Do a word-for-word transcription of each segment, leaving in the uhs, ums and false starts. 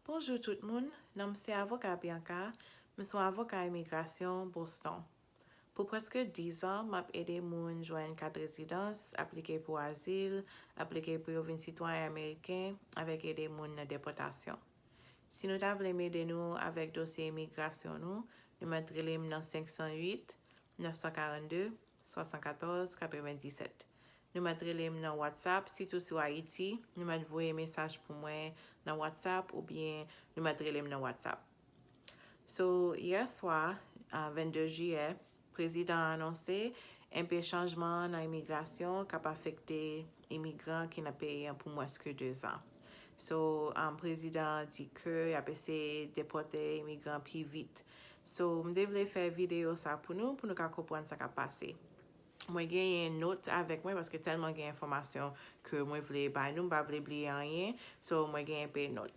Bonjou tout moun, non m se avoka Bianca, m se yon avoka imigrasyon Boston. Pou prèske diz an, m ap ede moun jwenn kat rezidans, aplike pou azil, aplike pou yo vin sitwayen ameriken, avèk ede moun nan depòtasyon. Si nou ta vle m ede nou avèk dosye imigrasyon nou, nou mèt rele m nan senk san uit, nèf san karannde, swasannkatòz, katrevenndisèt. Nou mèt rele m nan WhatsApp, sitou sou Ayiti, nou mèt voye mesaj pou mwen nan WhatsApp oubyen nou mèt rele m nan WhatsApp. So, yè swa, a, vennde jiyè, prezidan an anonse enpe chanjman nan imigrasyon k ap afekte imigran ki nan peyi an pou mwens ke de zan. So, um, prezidan an di ke y ap eseye depòte imigran pi vit. So, m te vle fè videyo sa pou nou, pou nou ka konprann sa k ap pase. Mwen genyen not avèk mwen paske tèlman gen enfòmasyon ke mwen vle bay nou, m pa vle bliye anyen. So, mwen genyen enpe not.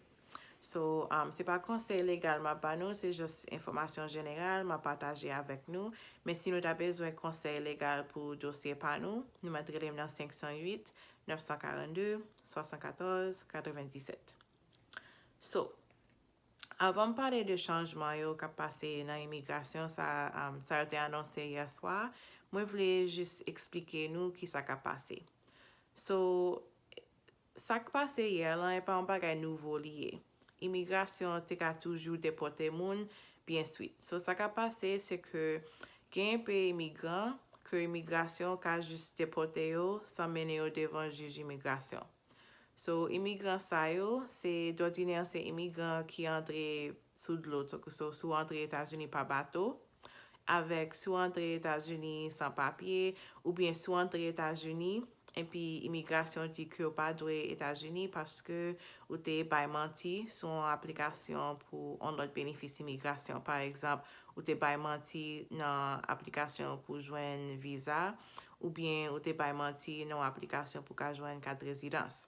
So, um, se pa konsèy legal m ap ba nou, se jis enfòmasyon jeneral m ap pataje avèk nou. Men si nou ta bezwen konsèy legal pou dosye pa nou, nou mèt rele m nan senk san uit, nèf san karannde, swasannkatòz, katrevenndisèt. So, avan m pale de chanjman yo k ap pase nan imigrasyon, sa, um, sa yo te anonse yè swa, mwen vle jis eksplike nou ki sa k ap pase. So, sa k pase yè lan, e pa yon bagay nouvo li ye. Imigrasyon te ka toujou depòte moun byen swit. So, sa k ap pase, se ke gen enpe imigran ke imigrasyon ka jis depòte yo san mennen yo devan jij imigrasyon. So, imigran sa yo, se, dòdinè, se imigran ki antre sou dlo, so, so, si w antre Etazini pa bato, avèk si w antre Etazini san papye, oubyen si w antre Etazini, epi imigrasyon di ke w pa dwe Etazini paske ou te bay manti sou yon aplikasyon pou yon lòt benefis imigrasyon. Pa egzanp, ou te bay manti nan aplikasyon pou jwenn viza, oubyen ou te bay manti nan yon aplikasyon pou ka jwenn kat rezidans.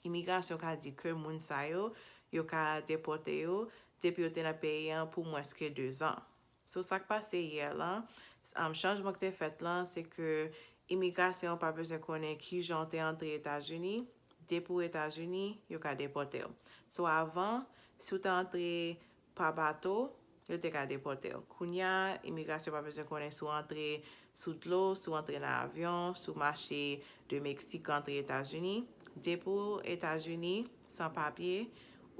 Imigrasyon ka di ke moun sa yo, yo ka depòte yo depi yo te nan peyi an pou mwens ke de zan. So, sa k pase yè lan, um, chanjman ki te fèt lan, se ke imigrasyon pa bezwen konnen kijan w te antre Etazini. Depi w Etazini, yo ka depòte w. So, avan, si w te antre pa bato, yo te ka depòte w. Kounye a, imigrasyon pa bezwen konnen si w antre sou dlo, si w antre nan avyon, si w mache de Meksik antre Etazini. Depi w Etazini, san papye,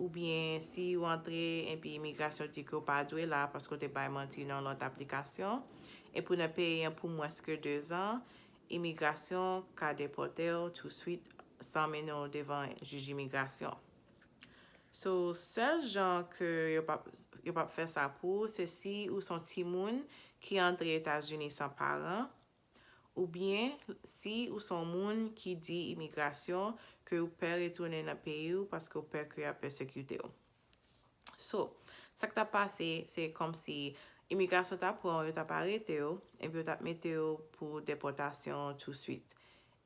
oubyen si w antre epi imigrasyon di ke w pa dwe la paske w te bay manti nan lòt aplikasyon, epi w nan peyi an pou mwens ke de zan, imigrasyon ka depòte w touswit san mennen w devan jij imigrasyon. So, sèl jan ke yo p ap, yo p ap fè sa pou ou, se si ou se yon timoun ki antre Etazini san paran, oubyen si ou se yon moun ki di imigrasyon ke ou pè retounen nan peyi w paske ou pè ke y ap pèsekite w. So, sa k t ap pase, se kòmsi imigrasyon t ap pran w, yo t ap arete w, epi yo t ap mete w pou depòtasyon touswit.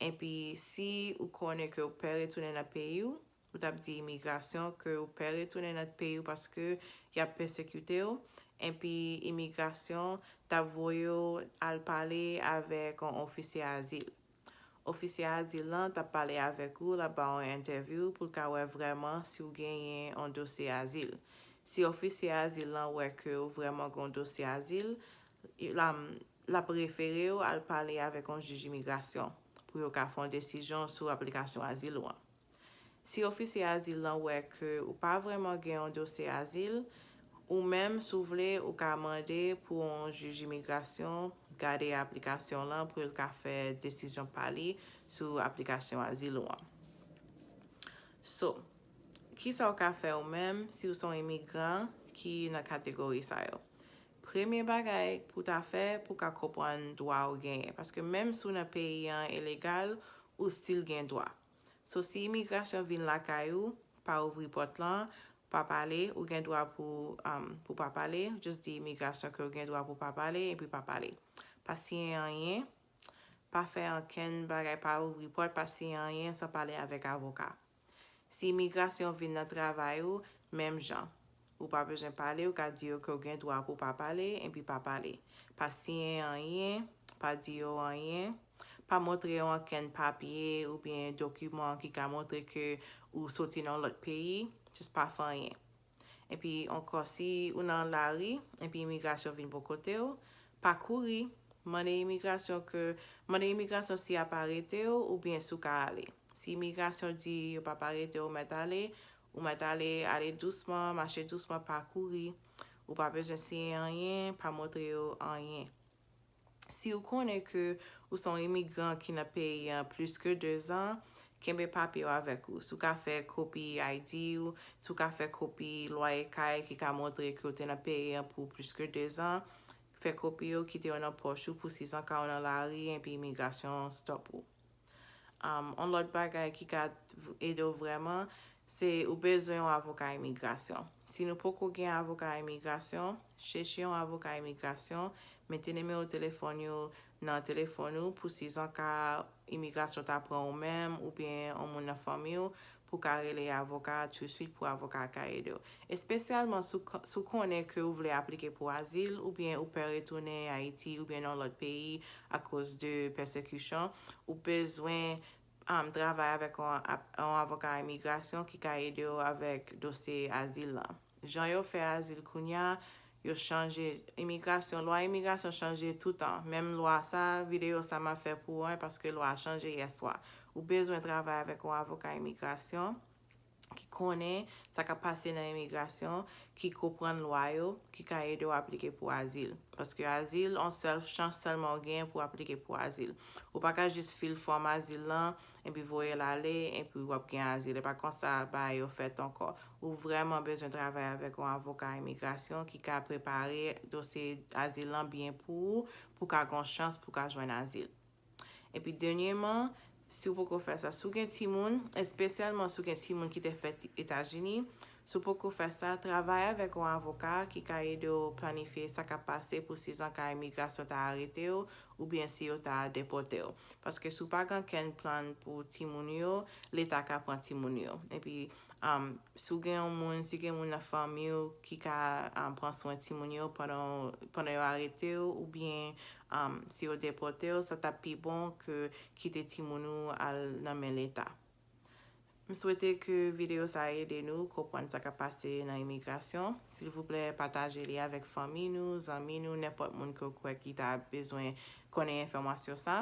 Epi, si ou konnen ke ou pè retounen nan peyi w, ou t ap di imigrasyon ke ou pè retounen nan peyi w paske y ap pèsekite w, epi imigrasyon t ap voye w al pale avèk yon ofisye azil. Ofisye azil lan t ap pale avèk ou, l ap ba w yon entèvyou pou l ka wè vrèman si w genyen yon dosye azil. Si ofisye azil lan wè ke w vrèman gen yon dosye azil, l ap, l ap refere w al pale avèk yon jij imigrasyon pou yo ka fè yon desizyon sou aplikasyon azil ou an. Si ofisye azil lan wè ke ou pa vrèman gen yon dosye azil, ou menm, si w vle, ou ka mande pou yon jij imigrasyon gade aplikasyon lan pou l ka fè desizyon pa li sou aplikasyon azil ou an. So, kisa w ka fè ou menm si w se yon imigran ki nan kategori sa yo? Premye bagay pou w ta fè pou w ka konprann dwa ou genyen, paske menm si w nan peyi an ilegal, ou still gen dwa. So, si imigrasyon vin lakay ou, pa ouvri pòt lan, pa pale, ou gen dwa pou, um, pou pa pale. Just di imigrasyon ke ou gen dwa pou pa pale, epi pa pale. Pa siyen anyen, pa fè ankenn bagay, pa ouvri pòt, pa siyen anyen san pale avèk avoka. Si imigrasyon vin nan travay ou, menm jan. Ou pa bezwen pale, ou ka di yo ke w gen dwa pou pa pale, epi pa pale. Pa siyen anyen, pa di yo anyen, pa montre yo ankenn papye oubyen dokiman ki ka montre ke ou soti nan yon lòt peyi, jis pa fè anyen. Epi ankò, si ou nan lari, epi imigrasyon vin bò kote w, pa kouri. Mande imigrasyon ke, mande imigrasyon si y ap arete w oubyen si w ka ale. Si imigrasyon di yo p ap arete w, ou mèt ale, ou mèt ale, ale dousman, mache dousman, pa kouri. Ou pa bezwen siyen anyen, pa montre yo anyen. Si w konnen ke ou se yon imigran ki nan peyi an plis ke dezan, kenbe papye w avèk ou. Si w ka fè kopi I D w, si w ka fè kopi lwaye kay ki ka montre ke w te nan peyi an pou plis ke dezan, fè kopi yo, kite yo nan pòch ou pou sizanka w nan lari epi imigrasyon stop ou. Um, yon lòt bagay ki ka ede w vrèman, se ou bezwen yon avoka imigrasyon. Si nou poko gen avoka imigrasyon, chèche yon avoka imigrasyon, mete nimewo telefòn yo nan telefòn ou pou sizanka imigrasyon ta pran ou menm oubyen yon moun nan fanmi w pou ka rele avoka a touswit pou avoka a ka ede w. Espesyalman si w ko- si w konnen ke w vle aplike pou azil oubyen ou pè retounen Ayiti oubyen nan lòt peyi akoz de pèsekisyon, ou bezwen um, travay avèk yon, ap- yon avoka imigrasyon ki ka ede w avèk dosye azil la. Jan yo fè azil kounye a, yo chanje imigrasyon, lwa imigrasyon chanje toutan. Menm lwa sa, videyo sa m ap fè pou ou an, paske lwa a chanje yèswa. Ou bezwen travay avèk yon avoka imigrasyon ki konnen sa k ap pase nan imigrasyon, ki konprann lwa yo, ki ka ede w aplike pou azil. Paske azil, yon sèl chans sèlman w genyen pou w aplike pou azil. Ou pa ka jis fil fòm azil lan, epi voye l ale, epi w ap gen azil. E pa konsa bagay yo fèt ankò. Ou vrèman bezwen travay avèk yon avoka imigrasyon ki ka prepare dosye azil lan byen pou ou, pou w ka gen yon chans pou w ka jwenn azil. Epi dènyèman, si w poko fè sa, si w gen timoun, espesyalman si w gen timoun ki te fèt Etazini, si w poko fè sa, travay avèk yon avoka ki ka ede w planifye sa k ap pase pou sizanka imigrasyon ta arete w oubyen si yo ta depòte w. Paske si w pa gen kenn plan pou timoun yo, Leta ka pran timoun yo. Epi, um, si w gen yon moun, si gen moun nan fanmi w ki ka um, pran swen timoun yo pandan, pandan yo arete w, oubyen um, si yo depòte w, sa t ap pi bon ke kite timoun ou al nan men Leta. M swete ke videyo sa a ede nou konprann sa k ap pase nan imigrasyon. Silvouplè, pataje li avèk fanmi nou, zanmi nou, nenpòt moun ke w kwè ki ta bezwen konnen enfòmasyon sa.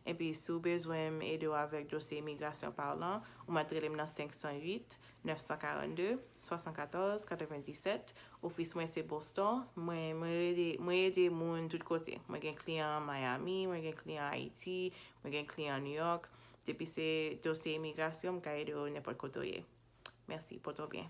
Epi, si w bezwen m ede w avèk dosye imigrasyon pa w lan, ou mèt rele m nan senk san uit, nèf san karannde, swasannkatòz, katrevenndisèt. Ofis mwen se Boston. Mwen, mwen ede, mwen ede moun tout kote. Mwen gen kliyan Miami, mwen gen kliyan Ayiti, mwen gen kliyan New York. Depi se dosye imigrasyon, m ka ede w nenpòt kote w ye. Mèsi, pote w byen.